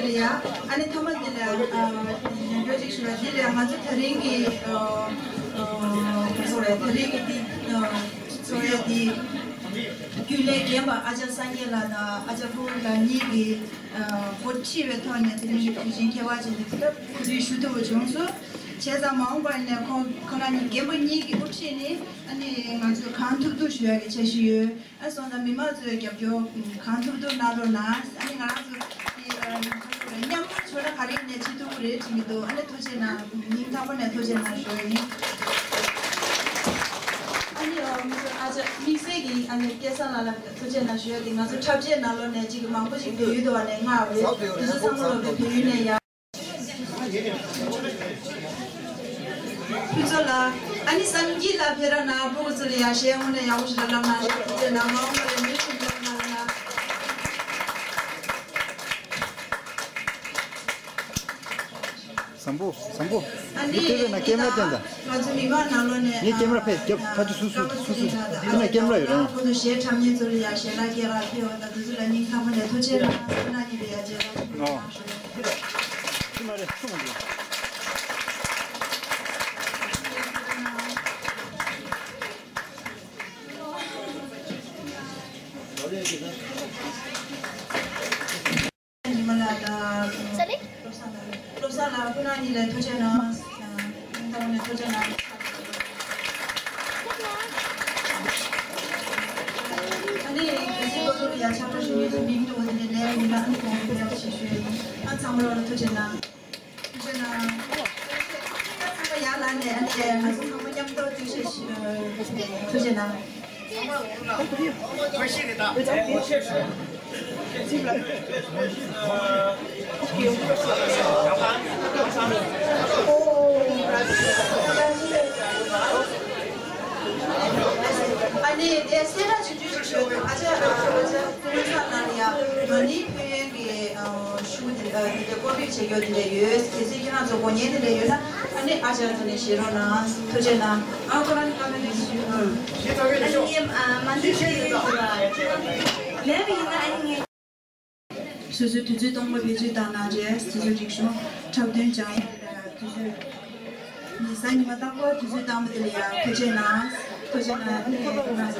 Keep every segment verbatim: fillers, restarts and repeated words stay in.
ཡ། ཨ་ནི་ཐོག་མ་འདི་ལ་ཨ་ཉན་འགྲོ་ཅིག་ཞུ་ལ། འདི་ལ་ང་ཚོ་ད་རིང་གི་ཨ་ཨ་ཚོགས་ར་ད་རིང་གི་འདི་ཨ་ཚོགས་ར་འདི་རྒྱུན་ལས་རྒན་པ་ཨ་ཅག་སངས་རྒྱས་ལགས་དང་ཨ་ཅག་ཕུར་ལགས་གཉིས་ཀྱིས་ཨ་འགོ་ཁྲིད་པའི་ཐོག་ནས་དེ་རིང་གི་དུས་ཆེན་ཁྱད་པར་ཅན་འདི་ད་གོ་སྒྲིག་ཞུ་ཐུབ་པ་བྱུང་སོང་། བྱས་ཙང་མ་འོངས་པ་ནས་ཁོང་ཁོང་རང་གཉིས་རྒན་པ་གཉིས་ཀྱི་དབུ་ཁྲིད་ནས་ཨ་ནི་ང་ཚོས་གང་ཐུབ་ཐུབ་ཞུ་ཡག་གི་འཆར་གཞི་ཡོད། ཨ་སོང་ཙང་མི་མང་ཚོས་རྒྱབ་སྐྱོར་གང་ཐུབ་ཐུབ་གནང་རོགས་གནང་། ཨ་ནི་ང་རང་ཚོ་དེ་ཨ་མཉམ་རུབ་བྱུང་ན་ག་རེ་ནས་བྱེད་ཐུབ་ཀྱི་རེད་དྲན་གྱི་འདུག་ཨ་ནི་ཐུགས་རྗེ་གནང་། སྙིང་ཐག་པ་ནས་ཐུགས་རྗེ་གནང་ཞུ་ཡ་ཡིན། ཨ་ནི་ཨ་མི་ཚོ་ཨ་ཅག་དམིགས་བསལ་གྱིས་ཨ་ནི་སྐལ་བཟང་ལགས་ལ་ཐུགས་རྗེ་གནང་ཞུ་ཡ་དེ། ང་ཚོ་འཁྲབ་ཆས་ནང་ལོགས་ནས་ཅིག་མང་པོ་ཞིག་བལ་ཡུལ་དུ་བ་ནས་མངགས་རེད། དེ་ཚོ་ཚང་མ་ལོག་པའི་བལ་ཡུལ་ནས་ཡ། ཕུན་ཚོགས་ལགས། ཨ་ནི་བསམ་སྐྱིད་ལགས་ཕེབས་རོགས་གནང་། ཕྲུ་གུ་ཚོ་ལ་ཡ་གཞས་དངོས་གནས་ཡག་པོ་ཞིག་ལ་བསླབ་གནང་ཞུ། ཐུགས་རྗེ་གནང་། མ་འོངས་པ་ལ་མུ་མཐུད་བསླབ་གནང་རོགས་གནང་། བཟང་པོ་བཟང་པོ། ཨ་ནི་ཡུ་ཊུབ་ན་ཀེམ་ར་སྟོན་དང་། ང་ཚོ་མི་མང་ནང་ལོགས་ནས་ངས་ཀེམ་ར་ཕེབས་རྒྱབ་ཕ་ཚོ་སུ་སུ་སུ་སུ་ཡིན་ན་ཀེམ་ར་ཡོད་རང་། ཁོ་ཚོ་གཞས་འཁྲབ་མཁན་ཚོ་ལ་ཡ་གཞས་ལ་སྐད་རག་ཕེབས་པ་དང་དེ་ཚོ་ལ་སྙིང་ཐག་པ་ནས་ཐུགས་རྗེ་གནང་། སེམས་ནང་ཉིད་ལ་ཡ་རྗེས་རང་ཐུགས་རྗེ་གནང་ཞུ། ཨོ། ཅི་མ་རེད་ཐུགས་མ་འདུག་ཉི་མ་ལགས་དང་། བློ་བཟང་ལགས། བློ་བཟང་ལགས་སྐུ་ན་གཉིས་ལ་ཐུགས་རྗེ་གནང་། ཐུགས་རྗེ་གནང་། ཨ་ནི་གལ་སྲིད་ཁོ་ཚོ་ལ་ཡ་ཆ་འགྲོ་ཞུ་མཁན་ཚོ་མིང་ཐོ་འདི་ནས་ལན་ཡིན་ན་ཨ་ནི་ཁོང་ཁྲོ་ཡག་ཞིག་ཞུ་ཡ་ཡིན། ཨ་ཚང་མ་ལོག་ལ་ཐུགས་རྗེ་གནང་། ཐུགས་རྗེ་གནང་། ཨ་ཚང་མ་ཡར་ལངས་ནས་ཨ་ནི་ཨ་ཚང་མ་མཉམ་དུ་ཐུགས་རྗེ་ཞུ། ཐུགས་རྗེ་གནང་། ཨ་ནི་དེ་གསལ་བསྒྲགས་ཆུང་ཆུང་ཞིག་ཞུ་འདུག་ཨ་ཅག་ཨ་ཅག་ཀུན་བཟང་ལགས་ལ་ཡ་མ་ཎི་ཕན་ཡོན་གྱི་ཨ་ཤུགས་དེ་ཨ་དེ་འདྲ་བཀོད་སྒྲིག་བྱེད་རྒྱུ་དེ་འདྲ་ཡོད། གལ་སྲིད་ཁྱེད་རང་ཚོ་དགོས་མཁན་དེ་འདྲ་ཡོད་ན་ཨ་ནི་ཨ་ཅག་ཚོ་ནས་བཞེས་རོགས་གནང་། ཐུགས་རྗེ་གནང་། ཨ་ཁོ་རང་གི་བཀའ་མོལ་དེ་ཞུ། ཨ་ནི་ཨ་མ་ཎི་ཕན་ཡོན་གྱི་ལན་ཡིན་ན་ཨ་ནི་ངས། སོ་སོའི་དུས་ཚོད་སྟོང་པ་བེད་སྤྱོད་བཏང་གནང་རྗེས་སོ་སོའི་རིག་གཞུང་འཁྲབ་སྟོན་སྦྱང་ཡ་དུས་ཚོད་ཉི་ཤུ་རྩ་གཉིས་མ་བཏང་གོ། དུས་ཚོད་བཏང་བ་དེ་ལ་ཡང་ཐུགས་རྗེ་གནང་། ཐུགས་རྗེ་གནང་། ཨ་ནི་ཁོང་རྣམ་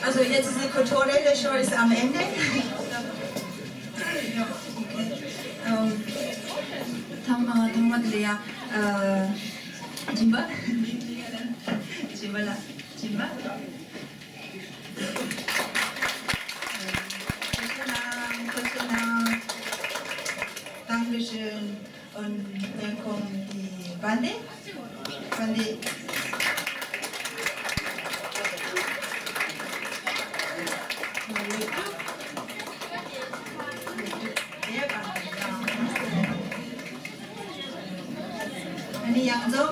ཚོ་Also jetzt ist die Kulturrede schon ist am Ende. Ja, okay. Ähm, ཐ་མ་ཐ་མ་དེ་ལ་ཡ་ཨ་སྦྱིན་པ། སྦྱིན་པ་ལ་སྦྱིན་པ། Dankeschön, Dankeschön. Und dann kommt die Bande. Bande. Eine Yang so.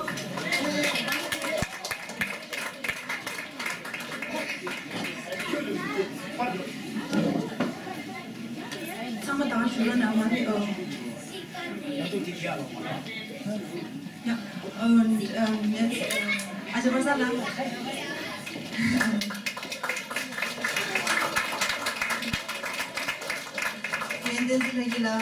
ཚང་མ་དང་ཞུ་རོགས་གནང་། མ་ནི་ཨོ། Ja, und ähm, jetzt äh, also was er langt. Wenn das regular.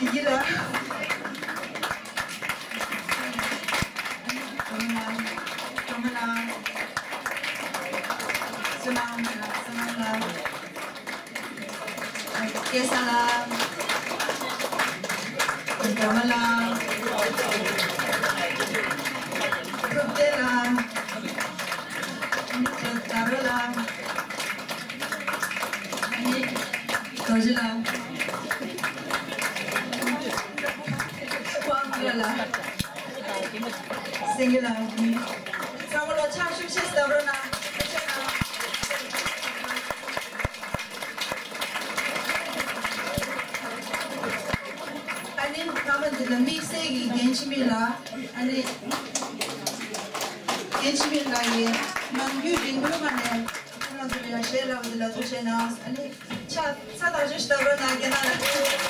Regular. Kamala, Kamala, Samantha, Samantha, Kesala, Kamala, Rupela, Tarola, Tojila, Kuamala. Singular. ཚང་མ་ལོ་ཕྱག་ཤུགས་ཆེ་སྟབས་རོ་ན། ཨ་ནི་ད་ ཨ་མ་འདི་ལ་དམིགས་བསལ་གྱི་རྒན་འཆི་མེད་ལགས། ཨ་ནི་རྒན་འཆི་མེད་ལགས་ཀྱིས་ནམ་རྒྱུན་རིང་པོའི་སྔ་ནས་ཁྱེད་རང་ཚོ་ལ་གཞས་བསླབ་པ་འདི་ལ་ཐུགས་རྗེ་གནང་། ཨ་ནི་ཕྱག་འཚལ་ཐག་ཆོད་ཞིག་བཏབ་རོགས་གནང་། རྒན་ལགས་ལ།